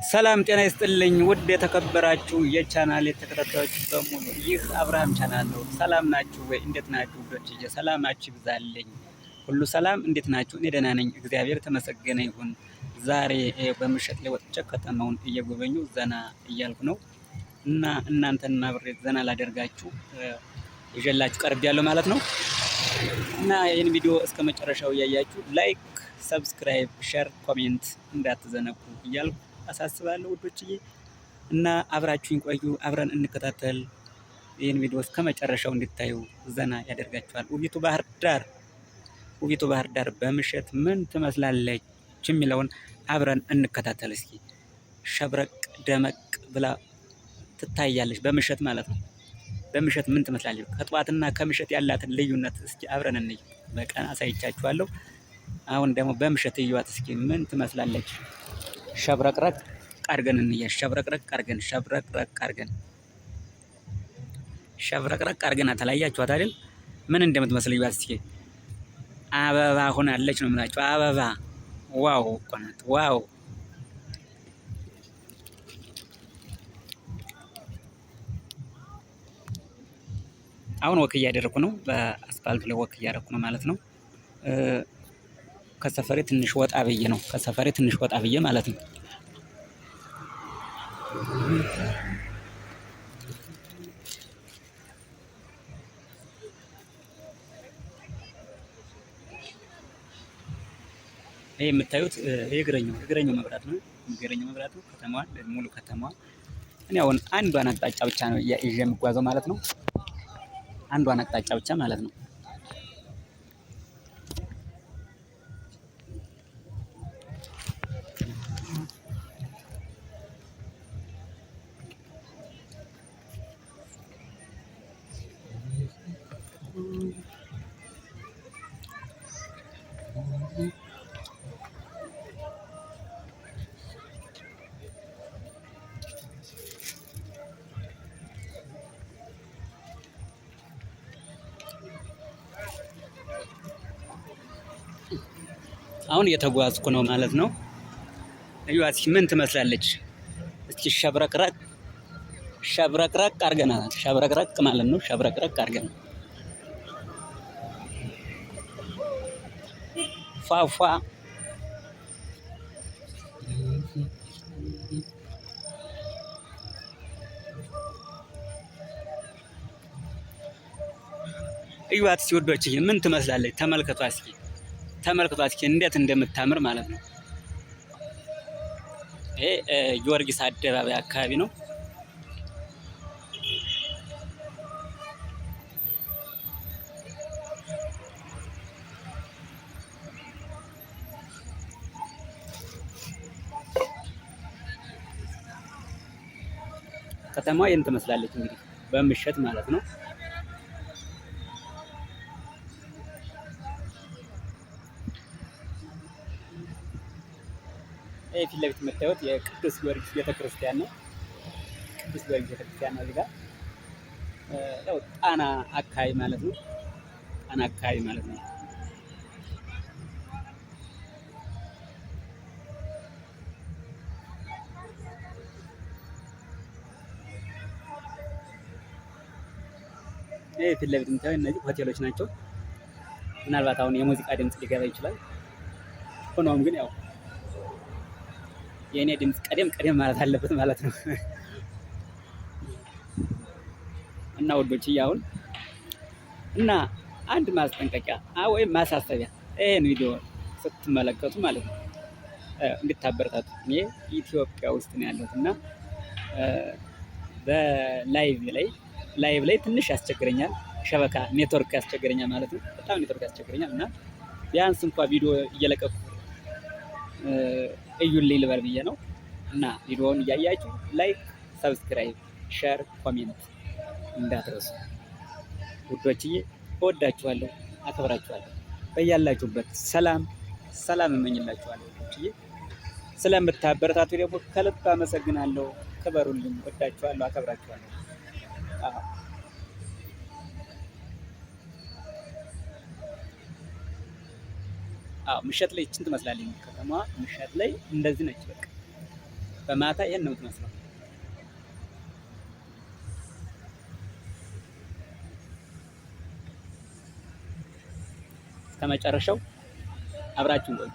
ሰላም ጤና ይስጥልኝ ውድ የተከበራችሁ የቻናል የተከታታዮች በሙሉ፣ ይህ አብርሃም ቻናል ነው። ሰላም ናችሁ ወይ? እንዴት ናችሁ ውዶችዬ? ሰላማችሁ ይብዛልኝ። ሁሉ ሰላም፣ እንዴት ናችሁ? እኔ ደህና ነኝ፣ እግዚአብሔር ተመሰገነ ይሁን። ዛሬ በምሽት ላይ ወጥቼ ከተማውን እየጎበኙ ዘና እያልኩ ነው እና እናንተን አብሬ ዘና ላደርጋችሁ ይዤላችሁ ቀርቤያለሁ ማለት ነው። እና ይህን ቪዲዮ እስከ መጨረሻው እያያችሁ like፣ subscribe፣ share፣ comment እንዳትዘነጉ እያልኩ አሳስባለሁ ውዶችዬ። እና አብራችሁኝ ቆዩ፣ አብረን እንከታተል። ይህን ቪዲዮ እስከ መጨረሻው እንድታዩ ዘና ያደርጋችኋል። ውቢቱ ባህር ዳር፣ ውቢቱ ባህር ዳር በምሽት ምን ትመስላለች የሚለውን አብረን እንከታተል እስኪ። ሸብረቅ ደመቅ ብላ ትታያለች በምሽት ማለት ነው። በምሽት ምን ትመስላለች? ከጠዋትና ከምሽት ያላትን ልዩነት እስኪ አብረን እንይ። በቀን አሳይቻችኋለሁ። አሁን ደግሞ በምሽት እዩዋት እስኪ ምን ትመስላለች? ሸብረቅረቅ አድርገን እንያ ሸብረቅረቅ አድርገን ሸብረቅረቅ አድርገን ሸብረቅረቅ አድርገን አተላያችኋት አይደል? ምን እንደምትመስል እዩዋት እስኪ። አበባ ሆናለች ነው የምላችሁ። አበባ wow እኮ ናት። Wow። አሁን walk እያደረኩ ነው። በአስፋልቱ ላይ walk እያደረኩ ነው ማለት ነው። ከሰፈሬ ትንሽ ወጣ ብዬ ነው። ከሰፈሬ ትንሽ ወጣ ብዬ ማለት ነው። ይሄ የምታዩት የእግረኛው መብራት ነው። የእግረኛው መብራት ነው። ከተማዋን ሙሉ ከተማዋ እኔ አሁን አንዷን አቅጣጫ ብቻ ነው ይዤ የምጓዘው ማለት ነው። አንዷን አቅጣጫ ብቻ ማለት ነው። አሁን እየተጓዝኩ ነው ማለት ነው። እዩዋት ምን ትመስላለች? እስኪ ሸብረቅረቅ ሸብረቅረቅ አድርገናል። ሸብረቅረቅ ማለት ነው። ሸብረቅረቅ አድርገን ፏፏ እዩዋት ሲወዶች ምን ትመስላለች? ተመልከቷ እስኪ ተመልክቷ እስኪ እንዴት እንደምታምር ማለት ነው። ይሄ ጊዮርጊስ አደባባይ አካባቢ ነው። ከተማዋ ይህን ትመስላለች እንግዲህ በምሽት ማለት ነው። ይህ ፊት ለፊት የምታዩት የቅዱስ ጊዮርጊስ ቤተክርስቲያን ነው። ቅዱስ ጊዮርጊስ ቤተክርስቲያን ነው። እዚህ ጋር ያው ጣና አካባቢ ማለት ነው። ጣና አካባቢ ማለት ነው። ይህ ፊት ለፊት የምታዩት እነዚህ ሆቴሎች ናቸው። ምናልባት አሁን የሙዚቃ ድምፅ ሊገባ ይችላል። ሆኖም ግን ያው የእኔ ድምፅ ቀደም ቀደም ማለት አለበት ማለት ነው። እና ውዶች አሁን እና አንድ ማስጠንቀቂያ ወይም ማሳሰቢያ ይሄን ቪዲዮ ስትመለከቱ ማለት ነው እንድታበረታቱ። እኔ ኢትዮጵያ ውስጥ ነው ያለሁት እና በ live ላይ live ላይ ትንሽ ያስቸግረኛል፣ شبكة ኔትወርክ ያስቸግረኛል ማለት ነው። በጣም ኔትወርክ ያስቸግረኛል እና ቢያንስ እንኳ ቪዲዮ እየለቀኩ እዩልኝ ልበል ብዬ ነው። እና ቪዲዮውን እያያችሁ like፣ subscribe፣ share፣ comment እንዳትረሱ ውዶችዬ። እወዳችኋለሁ፣ አከብራችኋለሁ። በያላችሁበት ሰላም ሰላም እመኝላችኋለሁ ውዶችዬ። ስለምታበረታቱ ደግሞ ከልብ አመሰግናለሁ። ክበሩልኝ። እወዳችኋለሁ፣ አከብራችኋለሁ። አዎ ምሽት ላይ ይችን ትመስላለች ከተማዋ። ምሽት ላይ እንደዚህ ነች። በቃ በማታ ይሄን ነው የምትመስለው። እስከ መጨረሻው አብራችሁን ቆዩ።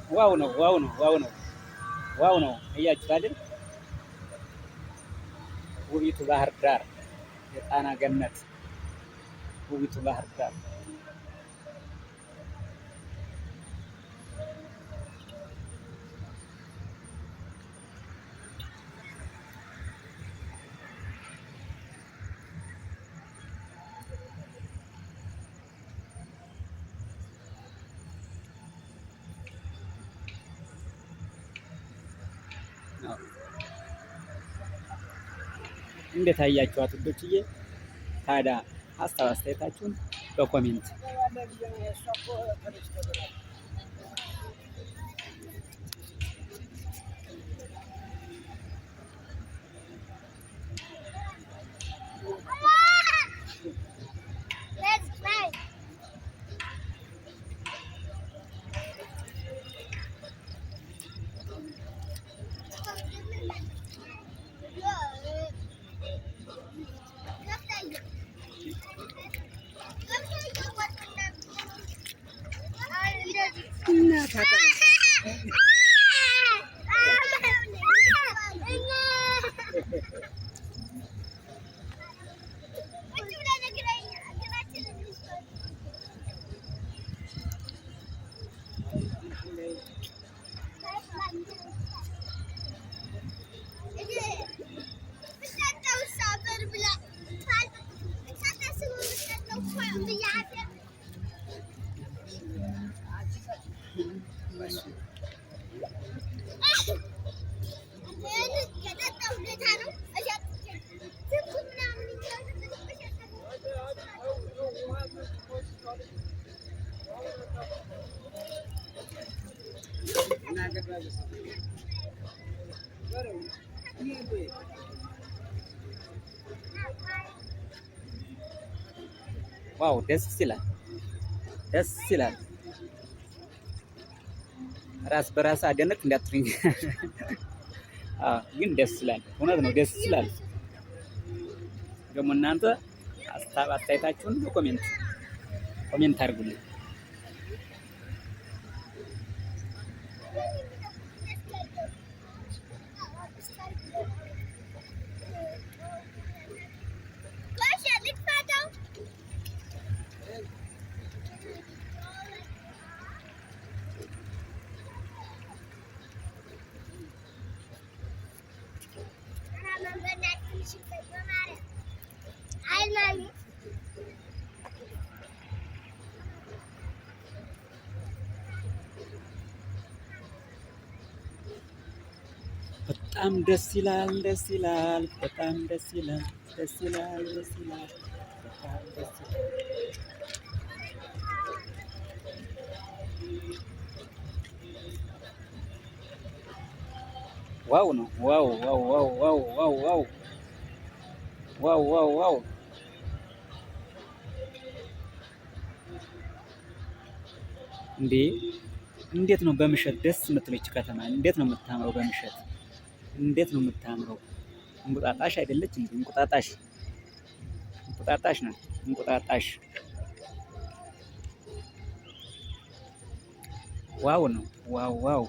Wow ነው፣ wow ነው፣ wow ነው፣ wow ነው። እያችሁት አይደል? ውቢቱ ባህር ዳር የጣና ገነት ውቢቱ ባህር ዳር። እንዴት አያችኋት ውዶችዬ? ታዲያ ሀሳብ አስተያየታችሁን በ comment። Wow ደስ ይላል፣ ደስ ይላል። ራስ በራስ አደነቅ እንዳትሉኝ፣ ግን ደስ ይላል። እውነት ነው፣ ደስ ይላል። ደግሞ እናንተ አስተያየታችሁን በ comment አድርጉልኝ። በጣም ደስ ይላል፣ ደስ ይላል፣ በጣም ደስ ይላል፣ ደስ ይላል፣ ደስ ይላል፣ በጣም ደስ ይላል። Wow ነው። Wow wow wow wow wow wow wow wow wow። እንዴ እንዴት ነው በምሽት ደስ የምትለች ከተማ! እንዴት ነው የምታምረው በምሽት! እንዴት ነው የምታምረው! እንቁጣጣሽ አይደለች እንዴ? እንቁጣጣሽ እንቁጣጣሽ ነው እንቁጣጣሽ። Wow ነው wow wow።